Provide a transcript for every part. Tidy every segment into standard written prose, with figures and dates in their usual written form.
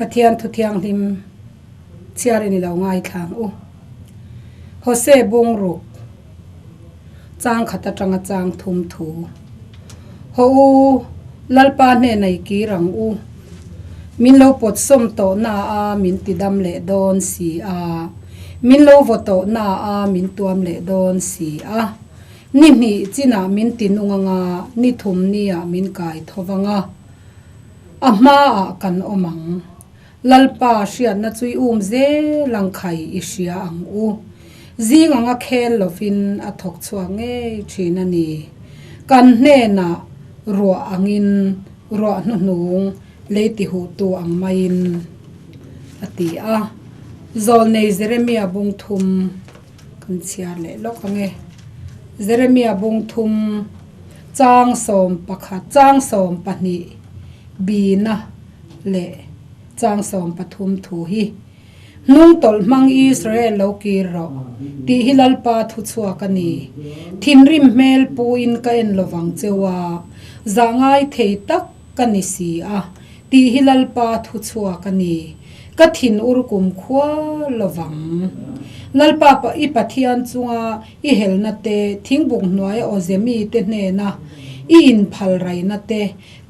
Pathian thu thianghlim chhiar in i lo ngaithla ang u. Hose bungruk chang khat atanga chang thum thu. Haw u, Lalpa hnena i kir ang u. Min lo pawt sawm tawh na a min ti dam leh dawn si a. Min lo vaw tawh na a min tuam leh dawn si a. Ni hnih chinah min ti nung anga ni thum niah min kai tho vang a. A hmaah kan awm ang. Lalpa hriatna chu i um zel ang khai i hria ang u. Zing anga khel lovin a thawk chhuak ngei thin a ni. Kan hnenah ruah angin ruah hnuhnung lei tihuhtu ang maiin a ti a. Zawlnei Jeremia bung thum kan chhiar leh lawk ang e. Jeremia bung thum chang 11 chang 12 bina leh chang 13 thu hi hnung tawlh hmang Israel lo kir rawh tih hi Lalpa thu chhuak a ni. Thinrim hmel puin ka en lovang cheu a, zah ngai thei tak ka ni si a tih hi Lalpa thu chhuak a ni. Ka thin ur kum khua lovang. Lalpa i Pathian chunga i helna te, thingbuk hnuaia awze mite hnena i inphal raina te,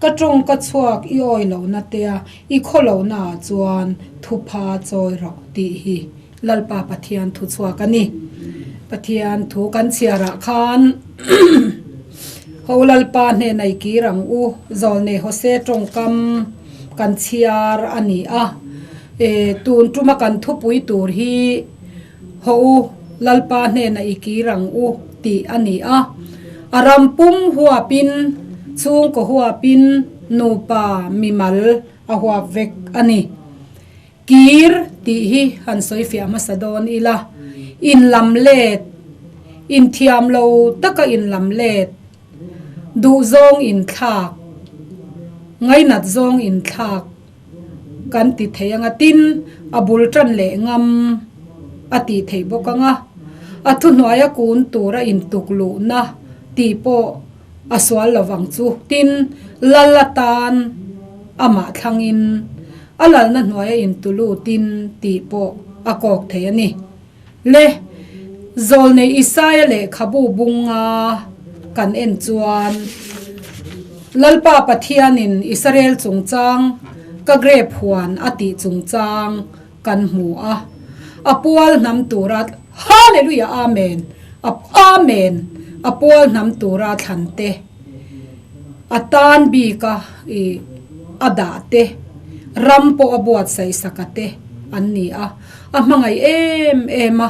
Ka tawng ka chhuak i awi lohna tea i khaw lohnaah chuan thupha chawi rawh tih hi Lalpa Pathian thu chhuak a ni. Pathian thu kan chhiarah khan Ho Lalpa hnena i kir ang u, Zawlnei Hose tawngkam kan chhiar a ni a. E, tun tuma kan thupui tur hi Ho u Lalpa hnena i kir ang u tih a ni a. A ram pum huapin, chhungkaw huapin nupa mimal a huap vek a ni. Kir tih hi han sawi fiah hmasa dawn ila, inlam let, inthiam lo taka inlam let, duhzawng inthlak, ngainat zawng inthlak, Kan ti thei anga tin a bul tan leh ngam a tih theih bawk anga a thuhnuaia kun tura intuk luhna tih pawh a sual lovang chu. Tin, lal atan amah thlangin a lalna hnuaia intu lutin tih pawh a kawk thei a ni. Le, Zawlnei Isaia lehkhabu bunga kan en chuan Lalpa Pathianin Israel chungchang ka grep huan a tih chungchang kan hmu a, a pual hnam tura Hallelujah Amen a Amen a pual hnam tura thlan te a tan bika i a dah te ram pawh a buatsaih saka te an ni a. A hmangaih em em a,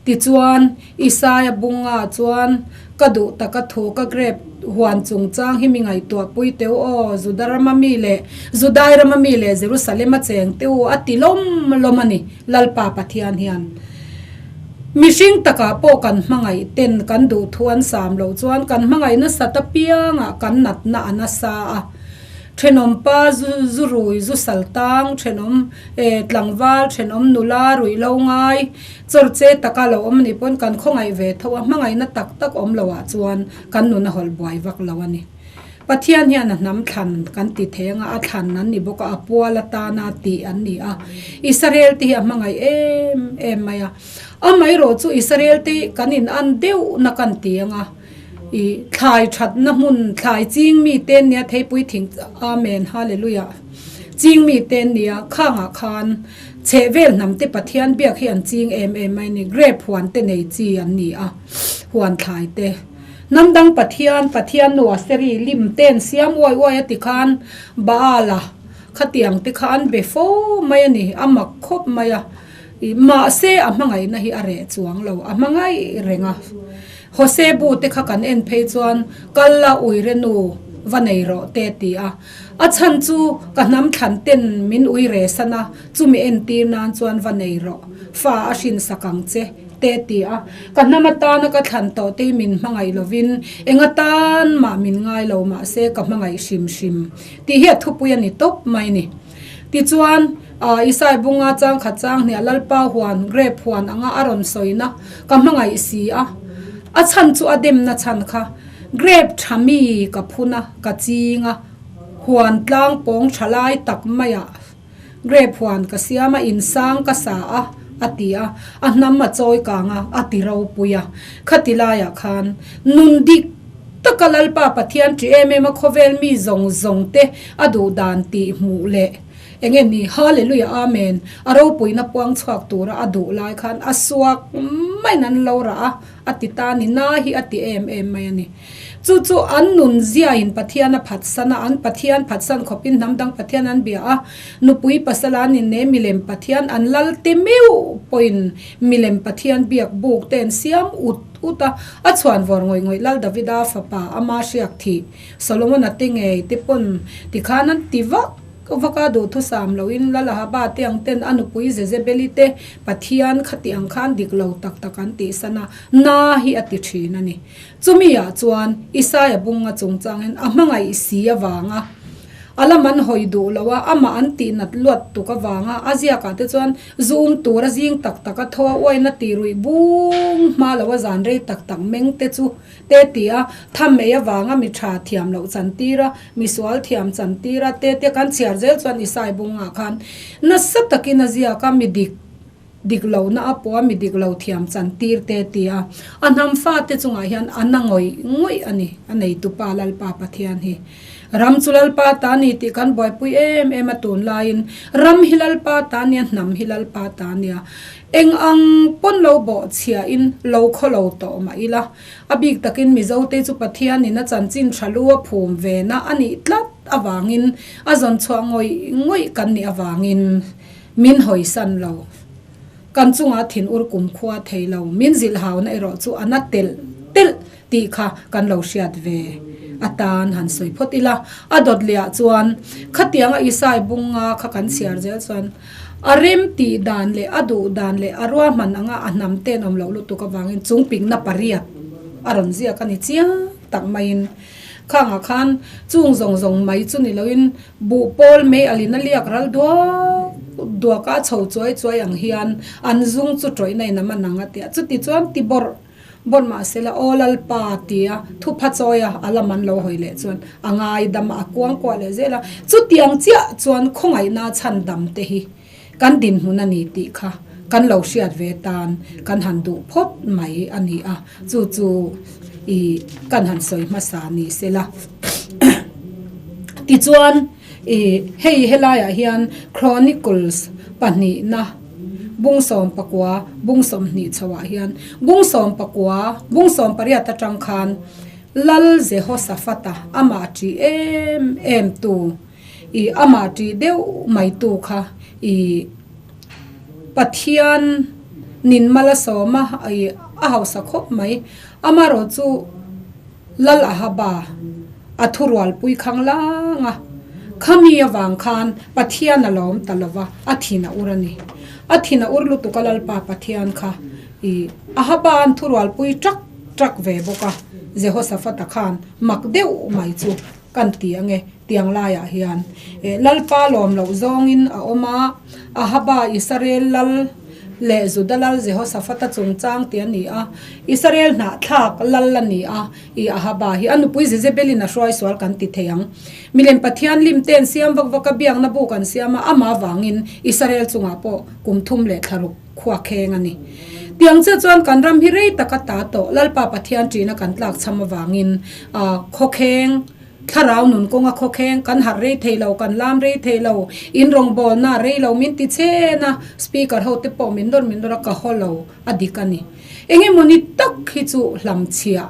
tichuan Isaia bunga chuan ka duh taka thu ka grep huan chungchang hi mi ngaihtuah pui teu aw, Juda rama mi leh Judai rama mi leh Jerusalem a cheng teu a ti lawm lawm a ni, Lalpa Pathian hian. Mihring takah pawh kan hmangaih ten kan duh thu an sam loh chuan kan hmangaih nasat apiangah kan natna a nasa a, Thenawm pa zu zu rui zu sal tang thenawm eh tlangval thenawm nula ruih lo ngai chawr che taka lo awm anih pawn kan khawngaih ve tho a hmangaihna tak tak awm lo ah chuan kan nun a hawlh buai vak lo a ni. Pathian hian a hnam thlan kan ti thei anga a thlan an ni bawk a a pual atana tih an ni a Israel te hi a hmangaih em em mai a amaherawh chu Israel te kan in an deuh na kan ti anga. I thlai thatna hmun thlai ching mi te nia theipui thing Amen Hallelujah ching mi te nia khangah khan chheh vel hnam te Pathian biak hi an ching em em mai ni grape huan te nei chi an ni a huan thlai te hnam dang Pathian Pathian nu Aseri lim ten siam uai uai a ti khan Baal a khatiang te kha an be fo mai a ni a mak khawp mai a I mahse a hmangaihna hi a reh chuang lo a hmangaih reng a. Hose bu te kha kan en phei chuan kal la uire nu va nei rawh te ti a. A chhan chu ka hnam thlan ten min uire san a, chumi entir nan chuan va nei rawh, fa a hrin sak ang che te ti a. Ka hnam atana ka thlan tawh te hi min hmangaih lovin eng atan mah min ngai lo mahse ka hmangaih hrim hrim tih hi a thupui a ni tawp mai ni. Tichuan, Isai bunga chang khat chang hniah Lalpa huan, grape huan anga a rawn sawina ka hmangaih si a. A chhan chu a demna chhan kha, Grape tha mi ka phun a, ka ching a, huan tlang pawng tha lai tak maiah Grape huan ka siam a, in sang ka sa a, a ti a, a hnam a chawi kang a, a ti ropui a. Khati laiah khan nun dik taka Lalpa Pathian ṭi em em a khawvel mi zawng zawng te a duh dan tih hmuh leh eng nge ni Hallelujah Amen a ropuina puang chhuak tura a duh lai khan a suak maiin an lo rah a, a ti ta ni na hi a ti em em mai a ni. Chu chu an nun ziain Pathian a phatsan a, an Pathian phatsan khawpin hnam dang Pathian an bia a, nupui pasal an inne milem Pathian an lal te meuh pawhin milem Pathian biak buk te an siam ut ut a, a chhuan vawr ngawih ngawih Lal Davida fapa ama hriak thih Solomona te ngei te pawn tikhan an ti vak. Vaka duhthusam loin Lal Ahaba te ang ten a nupui Jezebeli te Pathian khati ang khan dik lo tak tak an tihsan a, na hi a ti thin a ni. Chumi ah chuan Isaia bunga chungchangin a hmangaih si avanga a lam an hawi duh lo a, amah an tihnat luat tuk avanga a ziakah te chuan zum tur a zing tak tak a tho a, uaina ti ruih bung hma lo a zan rei tak tak meng te chu te ti a, tham ei avanga mi tha thiam loh chantir a, mi sual thiam chantir a te te kan chhiar zel chuan Isai bungah khan nasa takin a ziak a, mi dik dik lohna a pawh a mi dik lo thiam chantir te ti a, a hnam fate chungah hian a na ngawih ngawih a ni, a neitupa Lalpa Pathian hi. Ram chu Lalpa ta ni tih kan buaipui em em a tunlaiin ram hi Lalpa ta nia, hnam hi Lalpa ta nia. Eng ang pawn lo bawh chhiahin lo khaw lo tawh mah ila, a bik takin Mizote chu Pathianin a chanchin tha lu a phum ve na a nih tlat avangin a zawn chhuah ngawih ngawih kan nih avangin min hawisan lo. Kan chunga thin ur kumkhua thei lo, min zilh hauna erawh chu a na telh telh tih kha kan lo hriat ve atan han sawi phawt ila. A dawt lehah chuan khatianga Isai bunga kha kan chhiar zel chuan a rem tih dan leh a duh dan leh a ruahman anga a hnam ten awm loh lutuk avangin chung pikna pariat a rawn ziak a ni chiang tak maiin khangah khan chung zawng zawng mai chu ni loin buh pawl mei alin a liak ral duak duak a a chho chuai chuai ang hian an zung chu tawihna in a man ang a tia chuti chuan ti bawrh Bawrh mahsela aw Lalpa tia thupha chawia a lam an lo hawi leh chuan a ngaidam a, a kuang kuah leh zel a. Chutiang chiah chuan khawngaihna chhan dam te hi kan dinhmun a ni tih kha kan lo hriat ve tan kan han duh phawt mai a ni a, chu chu i kan han sawi hmasa ni sela. Tichuan i hei helaiah hian Chronicles pahnihna. Bung 19, bung 20 chhoah hian bung 19, bung 18 atang khan Lal Jehoshaphat-a amah ṭih em em tu, i amah ṭih deuh mai tu kha i Pathian nin mal a sawm a, i a hausa khawp mai. Amaherawh chu Lal Ahaba a thurualpui khang lang a, khami avang khan Pathian a lawm ta lo va, a thin a ur a ni. A thin a ur lutuk a Lalpa Pathian kha i Ahaba an thurualpui ṭak ṭak ve bawk a, Jehoshaphat-a khan mak deuh mai chu kan ti ang e, tiang laiah hian Lalpa lawm loh zawngin a awm a, Ahaba Israel lal leh Juda lal Jehoshaphat-a chungchang tih a ni a, Israel hnahthlak lal a ni a, i Ahaba hi a nupui Jezebel-in a hruai sual kan ti thei ang. Milem Pathian lim te an siam vak vak a, biakna buk an siam a, amah avangin Israel chungah pawh kum thum leh thlaruk khua kheng a ni. Tiang chiah chuan kan ram hi rei tak a ta tawh, Lalpa Pathian ṭihna kan tlak chham avangin khawkheng, Thlarau nun kawnga khawkheng kan harh rei thei lo, kan lam rei thei lo, in rawngbawlna rei lo min ti chen a, speaker ho te pawh min nawr min nawr a, ka haw lo a dik a ni. Eng emawni tak hi chu hlamchhiah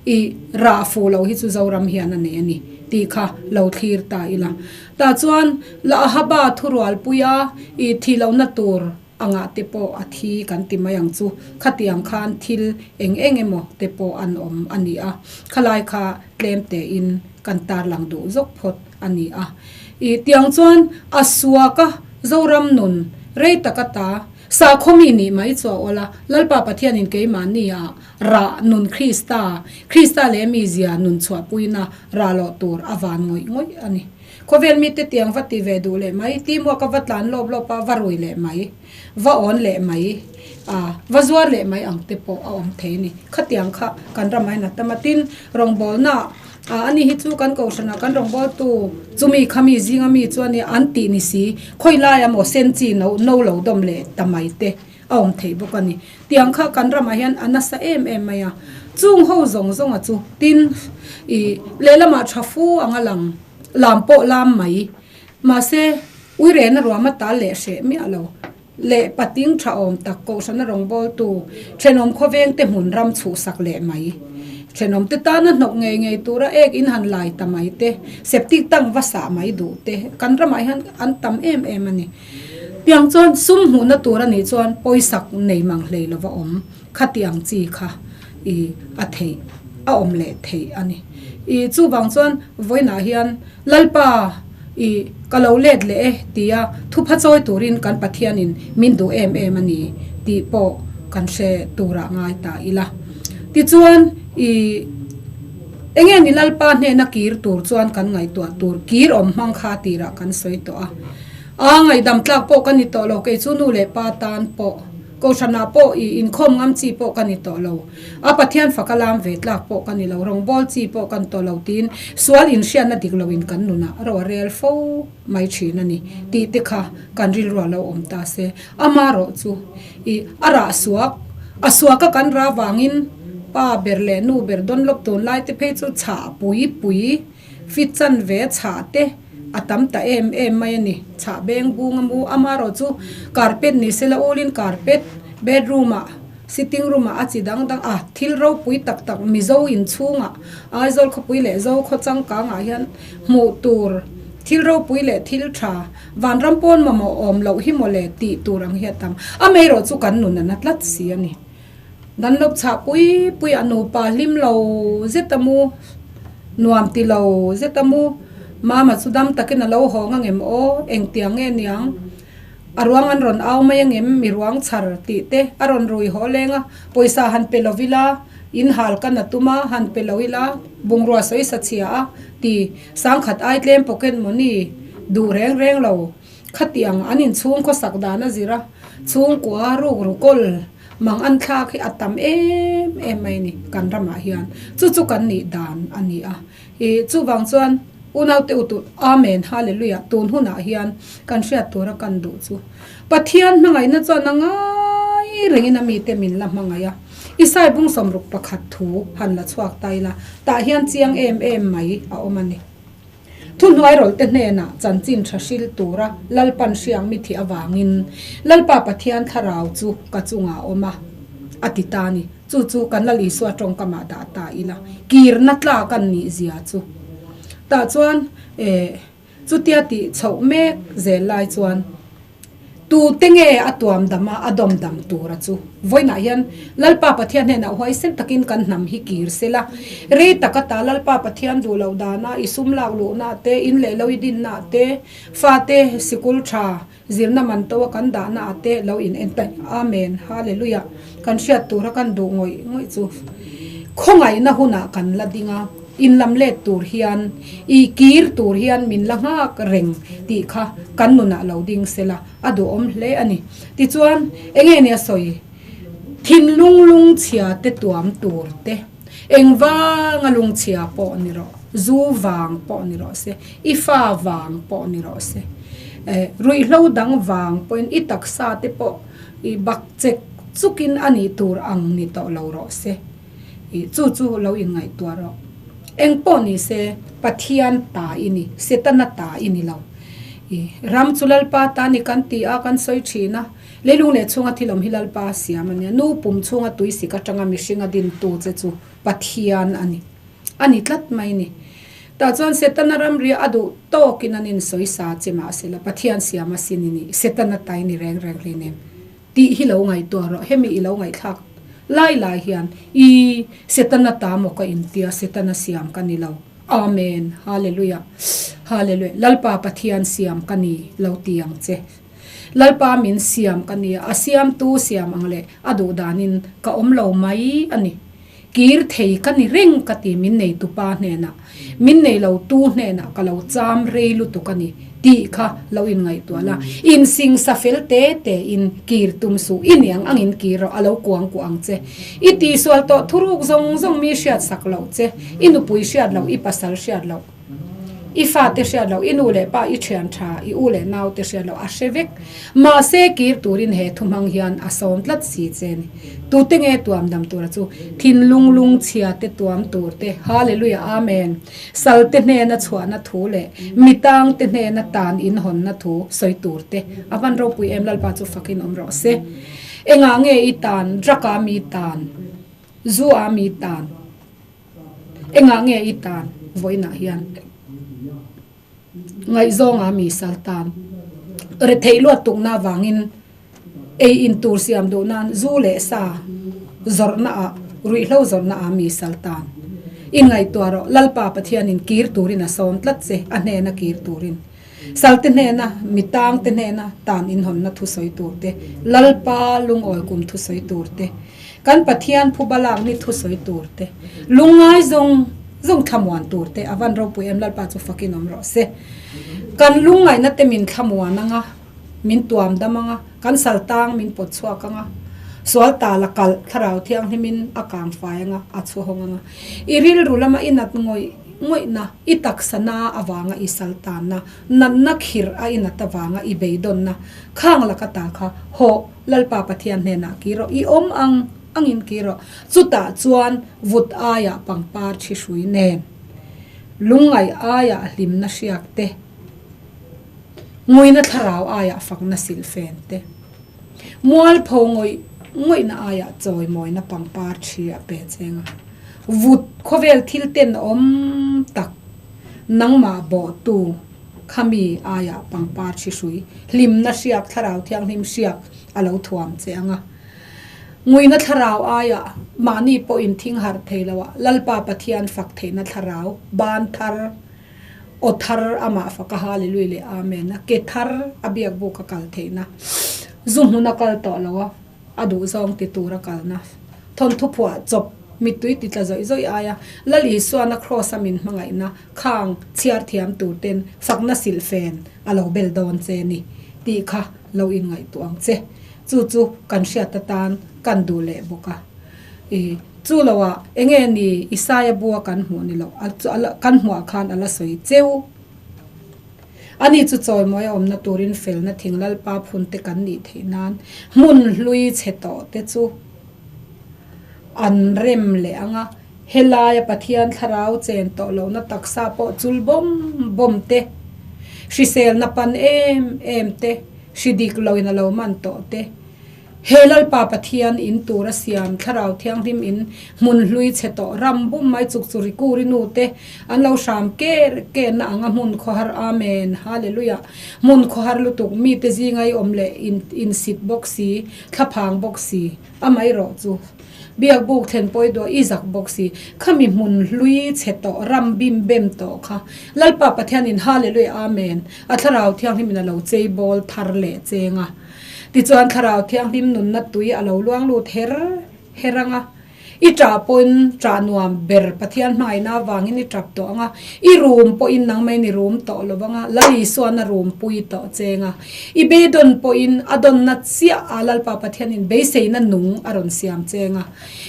i rah fuh lo hi chu Zoram hian a nei a ni tih kha lo thlir ta ila. Tah chuan la Ahaba thurualpuia i thih lohna tur Angah te pawh a thi kan ti mai ang chu. Khatiang khan thil eng eng emaw te pawh an awm a ni a, khalai kha tlem tein kan tarlang duh zawk phawt a ni a. I tiang chuan a suak a, Zoram nun rei tak ata sakhawmi nih mai chu a awl a, Lalpa Pathianin keimahni ah rah nun Krista, Krista leh mizia nun chhuahpuina rah loh tur a van ngawih ngawih a ni. Khawvel mite tiang va ti ve duh leh mai, teamwork a va tlan lawp lawp a, va rui leh mai, va awn leh mai, a va zuar leh mai ang te pawh a awm thei a ni. Khatiang kha kan ramah hian a tam a, tin rawngbawlna Ah ani hi chu kan kohhranah kan rawngbawltu chumi khami zinga mi chu ania an tih ni si khawi laia maw sen chi no no lo dawm leh ta mai te a awm theih bawk a ni. Tiang kha kan ramah hian a nasa em em mai a, chung ho zawng zawnga chu tin ih lehlamah tha fu anga lang lam pawh lam mai mahse uirena ruama tal leh hreh miah lo. Leh pating tha awm tak kohhrana rawngbawltu thenawm khawveng te hmun ram chhuhsak leh mai. Thenawm te tana hnawk ngei ngei tura ek in han lai ta mai te, septic tank va sah mai duh te kan ramah hian an tam em em a ni. Tiang chuan sum hmuhna tur a nih chuan pawisak nei mang hlei lova awm khatiang chi kha i a theih a awm leh theih a ni. I chuvang chuan vawiinah hian Lalpa i ka lo let leh e tia thupha chawi turin kan Pathianin min duh em em a ni tih pawh kan hre turah ngai ta ila. Tichuan i enge ni Lalpa hnena kir tur chuan kan ngaihtuah tur kir awm hmang kha tirah kan sawi tawh a. A ngaihdam tlak pawh ka ni tawh lo kei chu nu leh pa tan pawh. Kohhranah pawh i inkhawm ngam chi pawh ka ni tawh lo. A Pathian faka lam ve tlak pawh ka ni lo, rawngbâwl chi pawh kan tawh lo tiin sual inhriatna dik loin kan nunah ro a rel fo mai thin a ni tih te kha kan rilruah lo awm ta se. Amarawh chu i a rah suak, a suaka kan rah vangin pa ber leh nu ber dawn lawp tun lai te phei chu chhah pui pui Fit chan ve chhah te a tam ta em em mai a ni. Chhah beng bung a mu amarawh chu carpet ni sela ulin carpet bedroom ah sitting room ah a chi dang dang a thil ropui tak tak Mizo inchhungah Aizawl khawpui leh Zo khaw changkang ah hian hmuh tur thil ropui leh thil tha vanram pawn mamawh awm loh hi mawle tih tur ang hi a tam. Amaherawh chu kan nun a na tlat si a ni. Danlawp chhah pui pui a nupa hlim lo zet a mu, nuam ti lo zet a mu. Mama chu dam takin a lo haw nga ngem aw, engtiang nge niang? A ruang an rawn au mai angem, mi ruang chhar tih te a rawn rui haw leng a, pawisa han pe lo ila, in hal ka na tum a, han pe lo ila, bungrua sawi sa chhia a ti, sangkhat ai tlem pocket money duh reng reng lo. Khatiang an inchhung khawsak dan a zir a, chhungkua rukru kawl mang an thlak hi a tam em em mai ni kan ramah hian. Chu chu kan nih dan a ni a. Ih chuvang chuan unaute u tun Amen Hallelujah tun hunah hian kan hriat tura kan duh chu Pathian hmangaihna chuan a ngai rengin a mite min la hmangaih a. Isai bung 61 thu han la chhuak ta ila tah hian chiang em em mai a awm a ni. Thuhnuairawlhte hnenah chanchin tha hril tura Lalpan hriang mi thih avangin Lalpa Pathian thlarau chu ka chungah a awm a, a ti ta a ni. Chu chu kan Lal Isua tawngkamah dah ta ila, kirna tlak an nih zia chu. Tah chuan eh chutia tih chhoh mek zel lai chuan. Tute nge a tuam dam a, a dawm dam tura chu? Vawiinah hian Lalpa Pathian hnenah huaisen takin kan hnam hi kir se la. Rei taka ta Lalpa Pathian duh loh dana i sum lak luhna te, in leh lo i dinna te, fate sikul tha zirna man to a kan dahna ah te lo in en taih. Amen. Hallelujah. Kan hriat tura kan duh ngawih ngawih chu khawngaihna hunah kan la ding a. In lam let tur hian, i kir tur hian min la nghak reng tih kha kan nunah lo ding se la, a duhawm hle a ni. Tichuan, enge nia sawi? Thinlung lungchhia te tuam tur te, eng vanga lungchhia pawh ni rawh, zu vang pawh ni rawh se, i fa vang pawh ni rawh se, ruihhlo dang vang pawhin i taksa te pawh i bak chek chukin a nih tur ang ni tawh lo rawh se. I chu chu lo inngaihtuah rawh. Eng pawh ni se, Pathian ta i ni, Setana ta i ni lo. I ram chu Lalpa ta ni kan ti a, kan sawi thin a. Leilung leh chhunga thil awm hi Lalpa a siam a nia. Nu pum chhunga tui sik atanga mihring a dintu che chu Pathian a ni. A ni tlat mai ni. Tah chuan Setana ramria a duh tawkin an insawi sa che mahsela Pathian siam a sin i ni, Setana ta i ni reng reng hleinem. Tih hi lo ngaihtuah rawh, hemi i lo ngaihthlak lai lai hian i Setana ta maw ka intia, Setana siam ka ni lo. Amen. Hallelujah. Hallelujah. Lalpa Pathian siam ka ni lo ti ang che. Lalpa min siam ka nia, a siamtu siam ang leh a duh danin ka awm lo mai a ni. Kir thei ka ni reng ka ti min nei tupa hnenah, min nei lo tu hnenah ka lo cham rei lutuk a ni tih kha lo inngaihtuah la. Insingsa fel te te in kir tum suh, i niang angin kir rawh a lo kuang kuah ang che. I tihsual tawh thuruk zawng zawng mi hriat sak loh che, i nupui hriat loh, i pasal hriat loh. I fate hriat loh, i nu leh pa, i thian tha, i u leh naute hriat loh a hre vek. Mahse, kir turin he thu hmang hian a sawm tlat si che ni. Tute nge tuam dam tura chu? Thinlung lungchhia te tuam tur te, Hallelujah, Amen! Sal te hnena chhuahna thu leh mitang te hnena tan inhawnna thu sawi tur te a van ropui em Lalpa chu fakin awm rawh se. Engah nge i tan, drug a mi tan, zu a mi tan? Engah nge i tan vawiinah hian ngaihzawnga mi sal tan retheih luat tukna avangin ei in tur siam duh nan zu leh sa zawrhna ah ruihhlo zawrhna ah mi sal tan i ngaihtuah rawh Lalpa Pathianin kir turin a sawm tlat che a hnena kir turin salte hnena mi tangte hnena tan inhawnna thusawi tur te Lalpa lungawi kum thusawi tur te Kan Pathian phuba lak ni thusawi tur te, lungngai zawng zawng thlamuan tur te a van ropui em Lalpa chu fakin awm rawh se. Kan lungngaihna te min thlamuan anga, min tuam dam anga, kan sal tang min pawt chhuak anga, sual ta la kalh thlarau thianghlimin a kang fai anga, a chhuahawng anga. I rilru lama i nat ngawih ngawihna, i taksa na avanga i sal tanna, natna khirh a i nat avanga i beidawnna khang laka ta kha hawh Lalpa Pathian hnenah kir rawh, i awm ang angin kir rawh. Chutah chuan vut aiah pangpar thi hrui nen, lungngaih aiah hlimna hriak te, nguina thlarau aiah fakna silhfen te, mualpho ngawih ngawihna aiah chawimawina pangpar thi a pe cheng a. Vut khawvel thil ten awm tak nangmah bawhtu. Khami aiah pangpar thi hrui, hlimna hriak, thlarau thianghlim hriak a lo thuam che ang a. Nguina thlarau aiah mahni pawhin thing harh thei loah Lalpa Pathian fak theihna thlarau, ban thar, aw thar amah fak a Hallelui leh Amen a, ke thar a biak buk a kal theihna, zu hmun a kal tawh lo a. A duhzawng ti tura kalna thawnthu phuah chawp mittui ti tla zawih zawih aia Lal Isuana Kraws-a min hmangaihna khang chhiar thiam tur ten fakna silhfen a lo bel dawn che ni tih kha lo inngaihtuah ang che. Chu chu kan hriat atan kan duh leh bawk a. I chu loah enge ni Isaia bua kan hmuh ni loh kan hmuah khan a la sawi cheu. Ani chu chawimawi a awmna turin felna thing Lalpa phunte kan nih theih nan hmun hlui chhe tawh te chu an rem leh ang a, helaia Pathian thlarau chen tawh lohna taksa pawh chul bawm bawm te, hriselna pan em em te, hri dik loin a lo man tawh te, He Lalpa Pathian in tur a siam Thlarau Thianghlim in hmun hlui chhe tawh ram bum mai chuk chu Rikuri nu te an lo hram ker ker na ang a hmun khawhar Amen Hallelujah hmun khawhar lutuk mi te zinga i awm leh in in sit bawk si thlaphang bawk si amah erawh chu biak buk thlen pawi duah i zak bawk si khami hmun hlui chhe tawh ram bim bem tawh kha Lalpa Pathian in Hallelujah Amen a Thlarau Thianghlim in a lo chei bawl thar leh cheng a. Tichuan Thlarau Thianghlim nunna tui a lo luang lut her her ang a, i ṭah pawhin ṭah nuam ber Pathian hmangaihna avangin i ṭap tawh ang a, i rum pawhin nangmahin i rum tawh lo vang a, Lal Isuan a rum pui tawh cheng a, i beidawn pawhin a dawnna chiah a Lalpa Pathianin beiseina nung a rawn siam cheng a,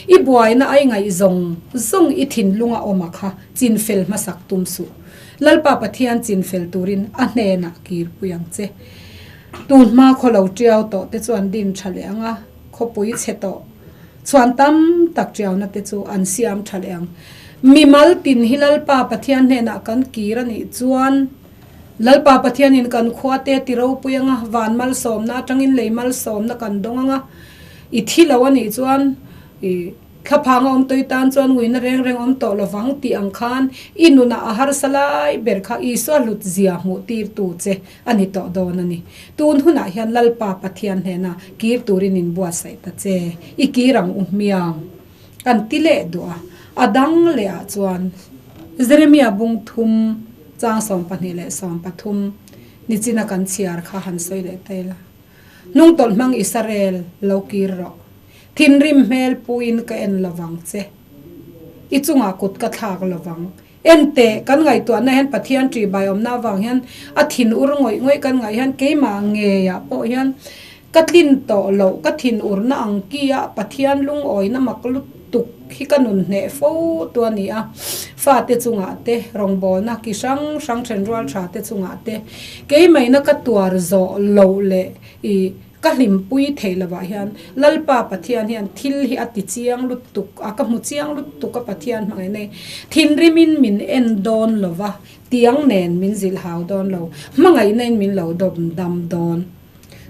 i buaina a i ngaih zawng zawng i thinlunga awm a kha chinfel hmasak tum suh. Lalpa Pathian chinfel turin a hnenah kirpui ang che. Tun hma khaw lo tiau tawh te chu an din tha leh ang a, khawpui chhe tawh chhuan tam tak tiauna te chu an siam tha leh ang. Mimal tin hi Lalpa Pathian hnenah kan kir a nih chuan Lalpa Pathianin kan khua te ti ropui ang a, van malsawmna atangin lei malsawmna kan dawng ang a, i thi lo a nih chuan i Thlaphang a awm tawih tan chuan nguina reng reng awm tawh lovang tih ang khan i nunah a harsa lai ber kha Isua hlut zia hmuh tirtu che a ni tawh dawn a ni. Tun hunah hian Lalpa Pathian hnena kir turin in buatsaih ta che. I kir ang u hmiang. Kan ti leh duh a. A dang leh ah chuan Jeremia bung thum chang 12 leh 13 nichina kan chhiar kha han sawi leh ta ila. Hnungtawlh hmang Israel lo kir rawh. Thinrim hmel puin ka en lovang che. I chungah kut ka thlak lovang. Enteh, kan ngaihtuahna hian Pathian ṭihbai awmna avang hian a thin ur ngawih ngawih kan ngaih hian keimah ngeiah pawh hian ka tlin tawh loh, ka thin urna ang ki a Pathian lungawina mak lutuk hi ka nun hneh fo tu a ni a. Fate chungah te, rawngbawlna ki hrang hrang ṭhenrual ṭha te chungah te keimaina ka tuar zawh loh leh i Ka hlimpui theih lovah hian Lalpa Pathian hian thil hi a ti chiang lutuk a, ka hmu chiang lutuk a Pathian hmangaih nei. Thinrimin min en dawn lova, tiang nen min zilh hau dawn lo, hmangaihna in min lo dawm dam dawn.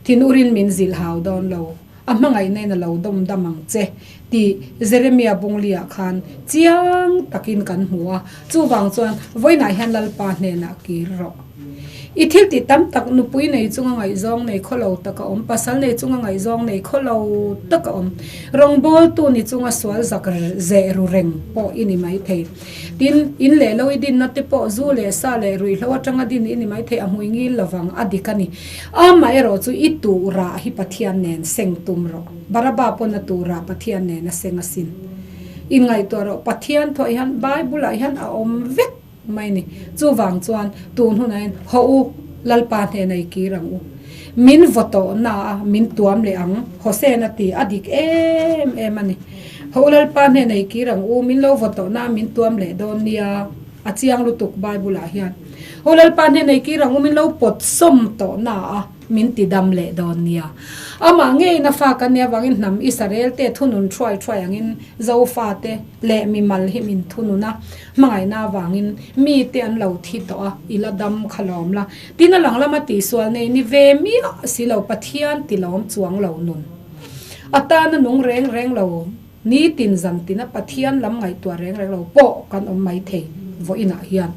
Thinurin min zilh hau dawn lo, a hmangaihna in a lo dawm dam ang che tih Jeremia Bungli-ah khan chiang takin kan hmu a, chuvang chuan vawiinah hian Lalpa hnenah kir rawh. I thil tih tam tak nupui nei chunga ngaihzawng nei khaw lo tak a awm, pasal nei chunga ngaihzawng nei khaw lo tak a awm. Rawngbawltu ni chunga sual zak zeh ru reng pawh i ni maithei. Tin, in leh lo i dinna te pawh zu leh sa leh ruihhlo atanga din i ni maithei, a hmui ngil lovang a dik a ni. Amaherawh chu i tuh rah hi Pathian nen seng tum rawh. Baraba pawn a tuh rah Pathian nen a seng asin. Inngaihtuah rawh, Pathian thuah hian Bible-ah hian a awm vek. Mai ni. Chuvang chuan tun hunah hian haw u, Lalpa hnena i kir ang u. Min vaw tawh na a, min tuam leh ang, Hosea a ti, a dik em em a ni. Haw u, Lalpa hnena i kir ang u, min lo vaw tawh na a, min tuam leh dawn nia, a chiang lutuk Bible ah hian. Haw u, Lalpa hnena i kir ang u, min lo pawt sawm tawh na a, Min ti dam leh dawn nia. Amah ngeiin a fa kan nih avangin hnam Israel te thunun thuai thuai angin Zofa te leh mimal hi min thunun a, hmangaihna avangin mi te an lo thi tawh a, i la dam kha lawm la. Tin a lang lama tihsual nei ni ve miah si lo Pathian ti lawm chuang lo nun. A tana nung reng reng lo Nitin zantina Pathian lam ngaihtuah reng reng lo pawh kan awm mai thei vawiinah hian.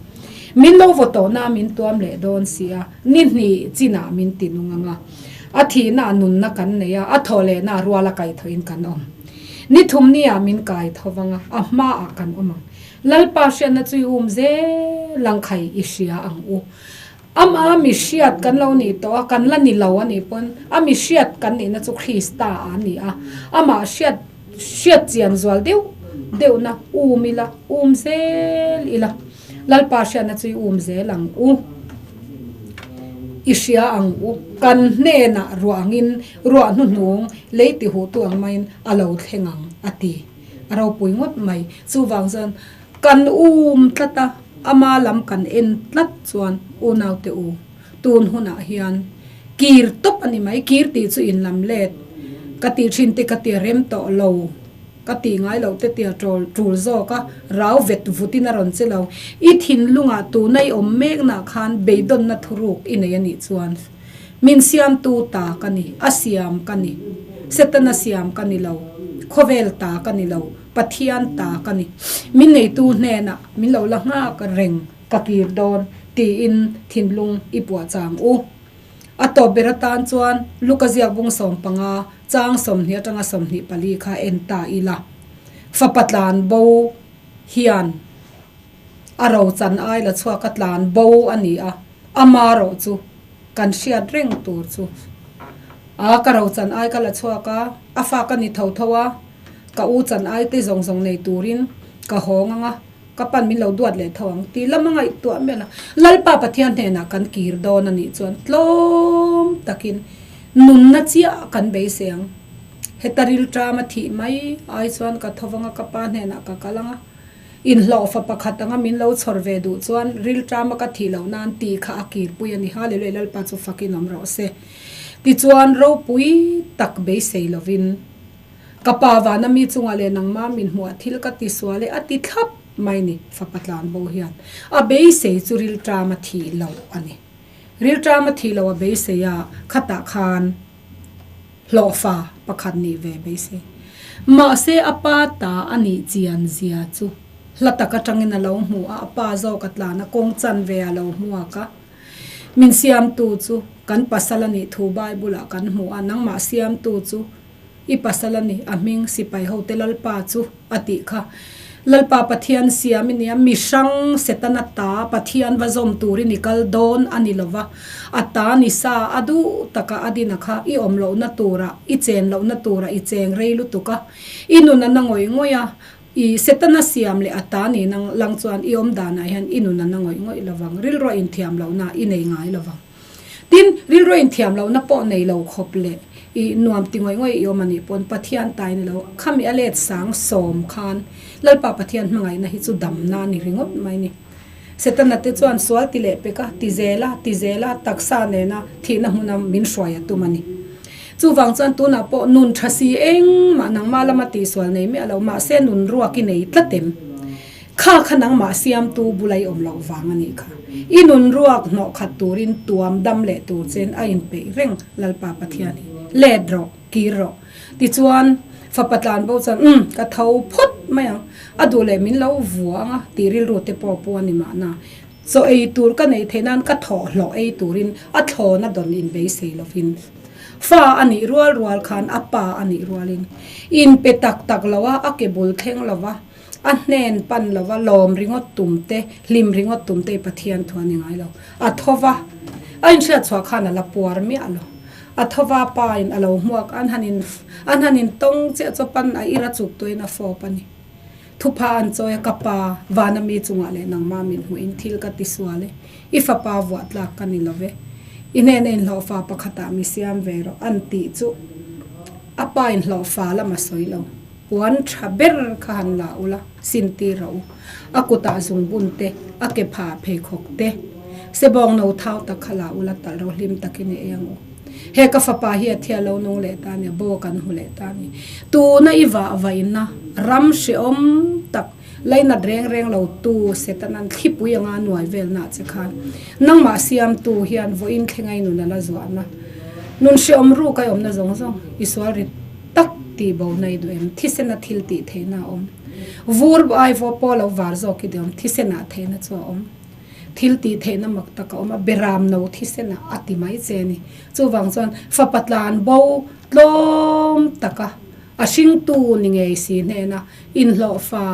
Min lo vaw tawhna min tuam leh dawn si a, ni hnih chinah min ti nung ang a. A thihna nunna kan nei a, a thawh lehna ruala kaihthawhin kan awm. Ni thum niah min kai tho vang a, a hmaah kan awm ang. Lalpa hriatna chu i um zel ang khai i hria ang u. Ama mi hriat kan lo nih tawh a, kan la ni lo a nih pawn a mi hriat kan nihna chu Krista a ni a, amah hriat hriat chian zual deuh deuhna um ila, um zel ila, Lalpa hriatna chu i um zel ang u, i hria ang u, kan hnenah ruah angin ruah hnuhnung lei ti huhtu ang maiin a lo thleng ang a ti, a ropui ngawt mai. Chuvang chuan Kan um tlat a, ama lam kan en tlat chuan unaute u, tun hunah hian kir tawp a ni mai, kir tih chu in lam let ka tih thin te ka ti rem tawh lo, ka tih ngai loh te tia tul tul zawk a, rau vet vut in a rawn che lo. I thinlungah tuna i awm meknah khan beidawnna thuruk i nei a nih chuan min siamtu ta ka ni, a siam ka ni, Setana siam ka ni lo, khawvel ta ka ni lo. Pathian ta ka ni. Min neitu hnenah min lo la nghak reng ka kir dawn tiin thinlung i puah chang u. A tawp ber atan chuan Luka ziak bung 15 chang 20 atanga 24 kha en ta ila. Fapa tlan bo hian a rochan ai la chhuak a tlan bo a ni a, ama ro chu kan hriat reng tur chu a ka rochan ai ka la chhuak a, a fa ka ni tho tho a. Ka u chan ai te zawng zawng nei turin ka hawng ang a, ka pan min lo duat leh tho ang tih lam a ngaihtuah miah lo. Lalpa Pathian hnenah kan kir dawn a nih chuan tlawm takin nunna chiah kan beisei ang. Heta rilṭam a thih mai ai chuan ka tho vang a, ka pa hnenah ka kal ang a, inhlawhfa pakhat anga min lo chhawr ve duh chuan rilṭam a ka thih loh nan tih kha a kirpui a ni. Hallelujah Lalpa chu fakin awm rawh se. Tichuan ropui tak beisei lovin. Ka pa vana mi chungah leh nangma min hmuh a thil ka ti sual e a ti thlap mai ni, fapa tlan bo hian a beisei chu rilṭam a thih loh a ni. Rilṭam a thih loh a beisei a, khatah khan hlawhfa pakhat nih ve beisei. Mahse a pa ta a nih chian zia chu hla tak atangin a lo hmu a, a pa zawk a tlan a, kawng chanve a lo hmuak a. Min siamtu chu kan pasal a nih thu Bible ah kan hmu a, nangmah siamtu chu I pasal a ni, a hming sipai hote Lalpa chu a tih kha. Lalpa Pathian siam i nia, mi hrang Setana ta Pathian va zawm turin i kal dawn a ni lova, a ta ni sa a duh taka a dina kha i awm lohna turah, i chen lohna turah i cheng rei lutuk a, i nun a na ngawih ngawih a. I Setana siam leh a ta ni nang lang chuan i awm danah hian i nun a na ngawih ngawih lovang, rilruah inthiam lohna i nei ngai lovang. Tin, rilruah inthiam lohna pawh nei lo khawp leh i nuam ti ngawih ngawih i awm a nih pawn Pathian ta i ni lo. Khami a let sang sawm khan Lalpa Pathian hmangaihna hi chu damna a ni ringawt mai ni. Setana te chuan sual ti leh pek a, ti zel a, ti zel a, taksa nena thihna hmuna min hruai a tum a ni. Chuvang chuan tunah pawh nun tha si engmah nangmah lama tihsual nei miah lo, mahse nun ruak i nei tlat em? Kha kha nangmah siamtu bula i awm loh vang a nih kha. I nun ruak hnawh khat turin tuam dam leh tur chen a inpeih reng Lalpa Pathian hi. Let rawh, kir rawh. Tichuan, fapa tlan bo chuan, Umm, ka tho phawt mai ang, a duh leh min lo vua ang a, tih rilru te pawh pu a ni mahna. Chaw ei tur ka neih theih nan ka thawhhlawh ei turin a thlawn a dawn in beisei lovin. Fa a nih rual rual khan a pa a nih rualin in pe tak tak lo a, a ke bul thleng lo va, a hnen pan lo va, lawm ringawt tum te, hlim ringawt tum te i Pathian thu a ni ngai lo. A tho va, a inhriat chhuah khan a la puar miah lo. A tho va pa in a lo hmuak, an han in an han in tawng chiah chu pan a ira chuk tuahin a fawp a ni. Thupha an chawi a, Ka pa, vana mi chungah leh nangmah min hmuhin thil ka ti sual e. I fapa vuah tlak ka ni lo ve. I hnena inhlawhfa pakhatah mi siam ve rawh, an tih chu a pa inhlawhfa lam a sawi lo. Puan tha ber kha han la ula, sintir rawh u. A kutah zungbun te, a ke phah pheikhawk te, sebawng no thau tak kha la ula talh ro hlim takin i ei ang u. He ka fapa hi a thia lo nung leh ta a ni, a baw kan hmu leh ta a ni. Tuna i vah vaina ram hrehawm tak lainat reng reng lo tu Setanan thlipui anga nuai velna che khan nangmah siamtu hian vawiin thlenga i nun a la zuahna nun hrehawm ruk a i awmna zawng zawng i sual rit tak tih bona i duh em? Thisena thil tih theihna a awm. Vur ai vaw pawh lo var zawk i duh em? Thisenah theihna chu a awm. Thil tih theihna mak tak a awm a, beram no thisen ah a ti mai che a ni. Chuvang chuan fapa tlan bo tlawm taka a hringtu ni ngei si hnena inhlawhfa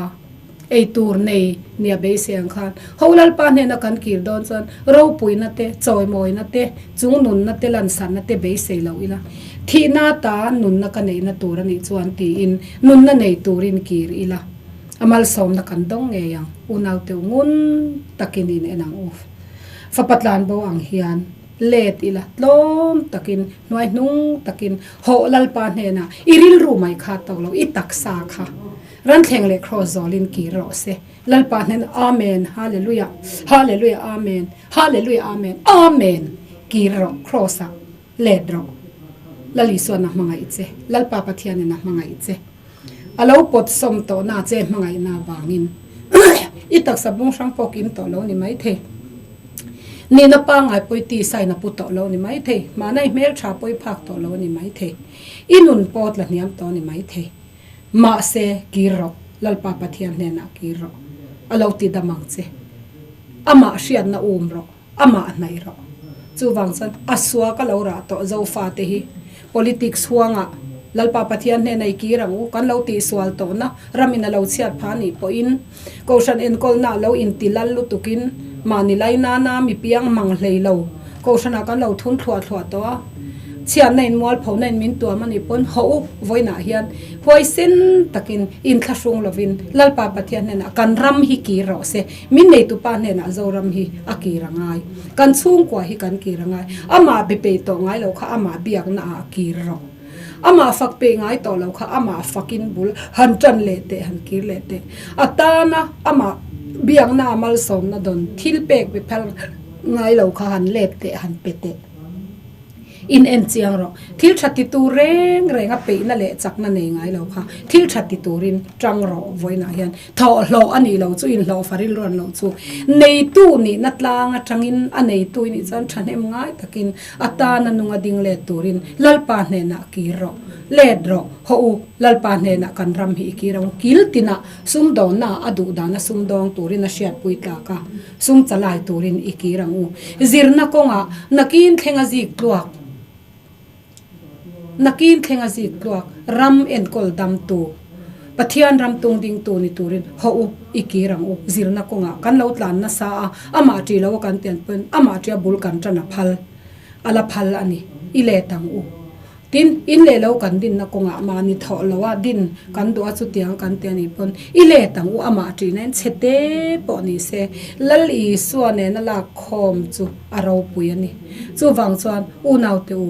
ei tur nei nia beisei ang khan ho Lalpa hnena kan kir dawn chuan ropuina te, chawimawina te, chungnunna te, lansanna te beisei lo ila thihna ata nunna ka neihna tur a nih chuan tiin nunna nei turin kir ila. A malsawmna kan dawng ngei ang, unaute ngun takin in en ang u. Fapa tlanbo ang hian let ila tlawm takin, hnuai hnung takin hawh Lalpa hnenah i rilru mai kha to lo, i taksa kha ranthleng leh kraws zawlin kir rawh se. Lalpa hnenah Amen, Hallelujah, Hallelujah, Amen, Hallelujah, Amen, Amen kir rawh kraws-ah let rawh. Lal Isuan a hmangaih che, Lalpa Pathianin a hmangaih che. A lo pawt sawm tawh na che hmangaihna avangin i taksa bung hrang pawh kim tawh lo ni mai thei. Nihna pangngai pawi ti sign a pu tawh lo ni mai thei. Mahna i hmel tha pawi phak tawh lo ni mai thei. I nun pawh tla hniam tawh ni mai thei. Mahse, kir rawh, Lalpa Pathian hnenah kir rawh. A lo ti dam ang che. Amah hriatna um rawh. Amah hnaih rawh. Chuvang chuan a sua ka lo rah tawh Zofate hi politics huangah Lalpa Pathian hnena i kir ang u, kan lo tihsual tawhna ramin a lo chhiat phah nih pawhin Kohhran enkawlna a lo inti lal lutukin mahni lai nana mi piang mang hlei lo Kohhranah kan lo thun thluah thluah tawh a, chhiatna in mualphona in min tuam a nih pawn haw u vawiinah hian huaisen takin inthlahrung lovin Lalpa Pathian hnenah kan ram hi kir rawh se. Min neitupa hnenah Zoram hi a kir a ngai. Kan chhungkua hi kan kir a ngai. Amah be peih tawh ngai lo kha amah biakna ah a kir rawh. Amah fak peih ngai tawh lo kha amah fakin bul han tan leh teh, han kir leh teh. A tana amah biakna a malsawmna dawn thil pek be phal ngai lo kha han let teh, han pe teh. In en chiang rawh. Thil tha ti tur reng reng a peihna leh chakna nei ngai lo kha thil tha ti turin tang rawh vawiinah hian thawh hlawh a nih lo chu inhlawh fa rilruan loh chu neitu nihna tlang atangin a neitu i nih chuan thahnem ngai takin a tana nunga ding let turin Lalpa hnenah kir rawh. Let rawh. Haw u, Lalpa hnenah kan ram hi i kir ang. Kil tinah sumdawnna a duh dana sumdawng turin a hriatpui tlak a. Sum chalai turin i kir ang u. Zirna kawngah nakin thleng a zik tluak Nakin thleng a zik tluak ram enkawl damtu, Pathian ram tung dingtu ni turin haw u i kir ang u. Zirna kawngah kan lo tlan nasa a, amah ṭi lo a kan pian pawn amah ṭia bul kan ṭan a phal, a la phal a ni. I let ang u. Tin, in leh lo kan dinna kawngah mahni thawh loa din kan duh a, chutiang kan ti a nih pawn i let ang u, amah ṭihna in chhe te pawh ni se, Lal Isua nena lak khawm chu a ropui a ni. Chuvang chuan unaute u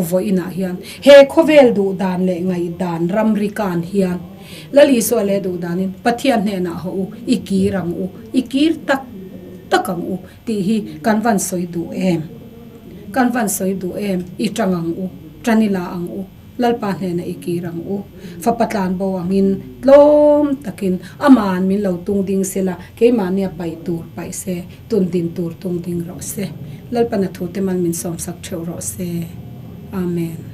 vawiinah hian he khawvel duh dan leh ngaihdan ramri kan hian Lal Isua leh duh danin Pathian hnenah haw u, i kir ang u, i kir tak tak ang u tih hi kan van sawi duh em? Kan van sawi duh em? I tang ang u, tan i la ang u, Lalpa hnenah i kir ang u. Fapa tlan bo angin tlawm takin Aman min lo tung ding sela, keimahnia paih tur paih se, tun din tur tung ding rawh se. Lalpana thute mal min sawmsak theuh rawh se. Amen.